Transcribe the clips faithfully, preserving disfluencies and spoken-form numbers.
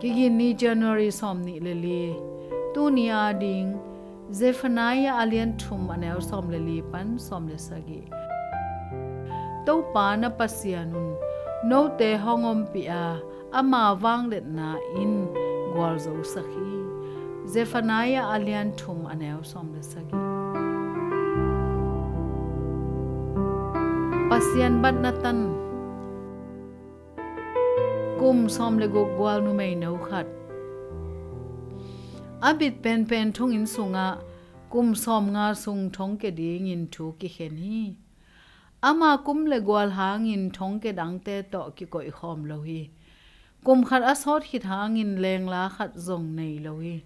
Kigin ni, January sawm nih le li. Tuni a ding, Zephaniah a lian thum, a neu sawm le li pan sawm le sagih. Topa na Pasian un note hong ompih a, ama vangliatna in gualzosak hi. Zephaniah a lian thum, a neu sawm le sagih. Pasian batna tan. Kum sawm le guk, gual numei no khat. A bit penpen thonginn sungah kum sawmnga sung thongkia dingin thu kikhen hi. Ama kum le gual hangin thongkia dangte tawh kikoih khawm lo hi. Kum khat a sawt khit hangin lengla khat zong nei lo hi.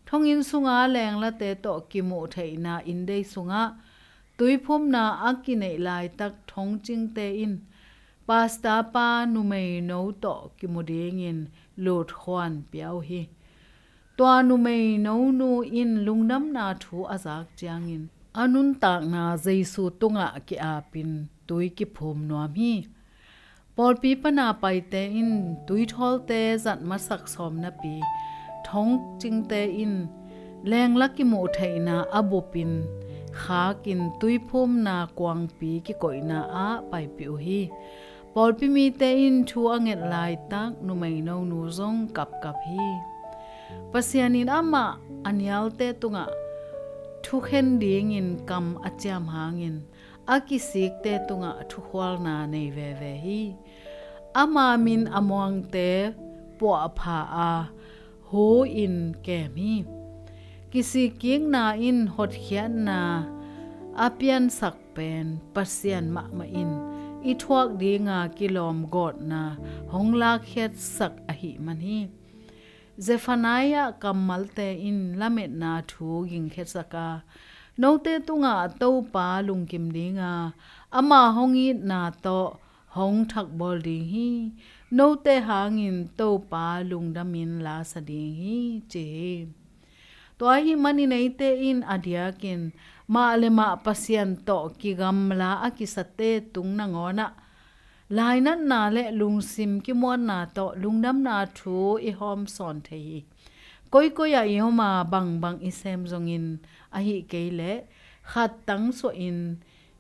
Thonginn sunga lenglate tawh kimuh theihna inndei sungah tuiphumna a kineih laitak thongcingte in pastor pa numei no tawh kimu dingin lutkhuan pia uh hi. Tua numei no nu in lungdamna thu a zak ciangin a nuntakna Jesu tungah ki-apin tui kiphum nuam hi. Pawlpi pana paite in tuithawlte zat masak sawm napi thongcingte in lengla kimuh theihna a bupin khakin tuiphumna kuangpi kikoihna ah paipih uh hi. Pawlpi mite in thu a nget laitak numei no nu zong kapkap hi. Pasian in amah a nialte tungah thukhen dingin kam a ciam hangin a kisikte tungah thukhualna nei veve hi. Ama min a muangte puahpha a, hu in kem hi. Kisikkikna in hotkhiatna a piansak pen Pasian mahmah in i thuak dinga kilawm gawtna hong lakkhiatsak ahih man hi. Zephaniah kammalte in lametna thu gingkhiatsak a, note tungah Topa lungkim dinga, ama hong itna tawh hong thakbawl ding hi. Note hangin Topa lungdamin lasa ding hi, ci hi. Tua ahih manin eite in a diakin mah le mah Pasian tawh kigamla a kisate tung nangawnah lainatna le lungsim kimuanna tawh lungdamna thu i hawmsawn thei hi. Koikoi ah i om a, bangbang i sem zongin, ahih kei leh khattang suahin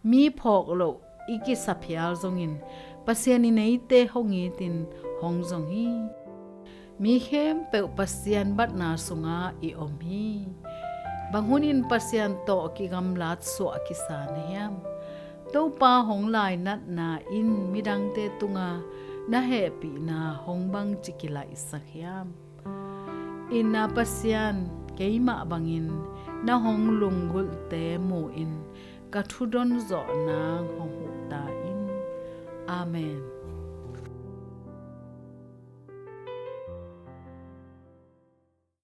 mi phawk loh i kisa phial zongin Pasian in eite hong itin hong zong hi. Mi khempeuh Pasian batna sungah i om hi. Bang hunin Pasian tawh kigamlat suah kisa na hiam? Topa hong lainatna in midangte tunga na hehpihna hong bangci kilaihsak hiam? Itna Pasian, keimah bangin na hong lunggulhte mu-in ka thudon zawh nang hong huh ta in. Amen.